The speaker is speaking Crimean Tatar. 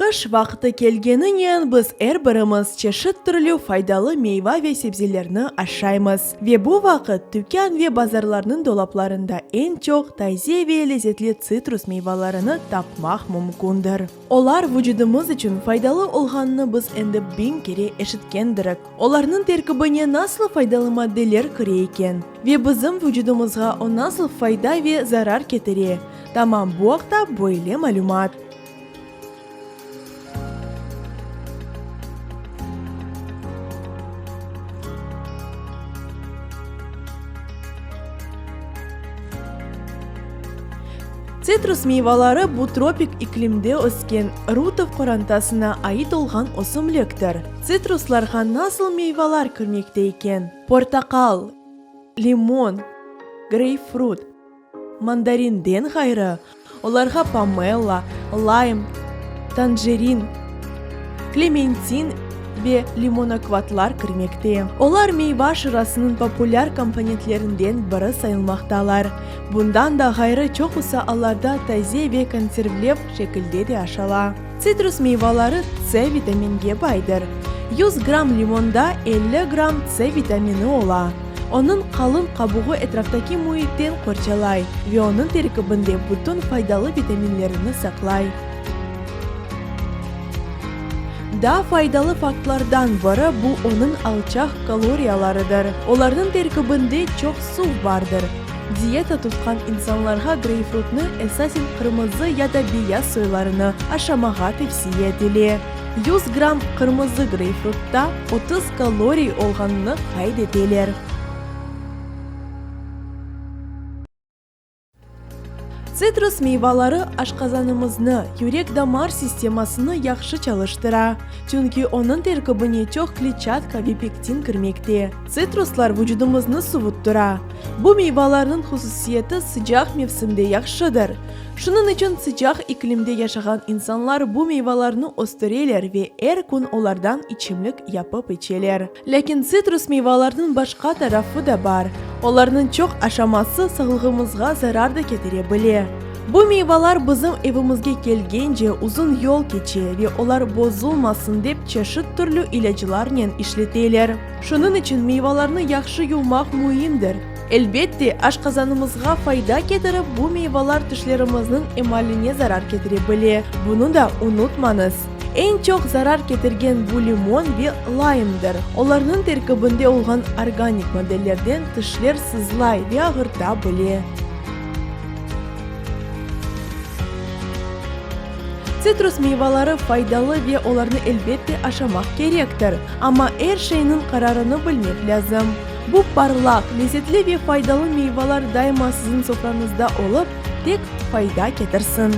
Qış vaqtı kelgeninen biz er birimiz çeşit türlü faydalı meyva ve sebzelerni aşaymız. Ve bu vaqıt tükân ve bazarlarnıñ dolaplarında eñ çoq taze ve lezetli tsitrus meyvalarını tapmaq mümkündir. Olar vucudımız içün faydalı olğanını biz endi biñ kere eşitkendirik. Olarnıñ terkibine nasıl faydalı maddeler kire eken? Ve bizim vucudımızğa o nasıl fayda ve zarar ketire? Tamam bu aqta böyle malümat. Tsitrus meyvaları bu tropik iklimde ösken rutov qorantasına ait olğan ösümliktir. Tsitruslarğa nasıl meyvalar kirmekte eken? Portaqal, limon, greypfrut, Mandarinden ğayrı, olarğa pomella, laym, tanjerin, klementin ve limonokvatlar kirmekte. Olar meyva şırasınıñ populâr komponentlerinden biri sayılmaqtalar. Bundan da ğayrı, çoqusı allarda taze ve konservlev şekilde de aşala. Tsitrus meyvaları C vitaminge baydır. 100 gramm limonda 50 gramm C vitamini ola. Onıñ qalın qabuğı etraftaki müitten qorçalay ve onıñ terkibinde bütün faydalı vitaminlerini saqlay. Daa faydalı faktlardan biri bu onıñ alçaq kaloriyalarıdır. Olarnıñ terkibinde çoq suv bardır. Diyeta tutqan insanlarğa greypfrutnı, esasen qırmızı ya da beyaz soylarını, aşamağa tevsiye etile. 100 gramm qırmızı greypfrutta 30 kaloriy olğanını qayd eteler. Tsitrus meyvaları aşqazanımıznı, yürek-damar sistemasını yahşı çalıştıra, çünki onıñ terkibine çoq kletçatka ve pektin kirmekte. Tsitruslar vucudımıznı suvuttıra. Bu meyvalarnıñ hususiyeti sıcaq mevsimde yahşıdır. Şunıñ içün sıcaq iklimde yaşağan insanlar bu meyvalarnı östüreler ve er kün olardan içimlik yapıp içeler. Lâkin tsitrus meyvalarnıñ başqa tarafı da bar, olarnıñ çoq aşaması sağlığımızğa zarar da ketire bile. Bu meyvalar bizim evimizge kelgence uzun yol keçe ve olar bozulmasın dep çeşit türlü ilâclarnen işleteler. Şunıñ içün meyvalarnı yahşı yuvmaq müimdir. Elbette, aşqazanımızğa fayda ketirip, bu meyvalar tişlerimizniñ emaline zarar ketire bile, bunı da unutmañız. Eñ çoq zarar ketirgen bu limon ve laymdır. Olarnıñ terkibinde olğan organik maddelerden tişler sızlay ve ağırta bile. Tsitrus meyvaları faydalı ve olarnı elbette aşamaq kerektir. Amma er şeyniñ qararını bilmek lâzim. Bu parlaq, lezetli ve faydalı meyvalar daima siziñ sofrañızda olıp, tek fayda ketirsin.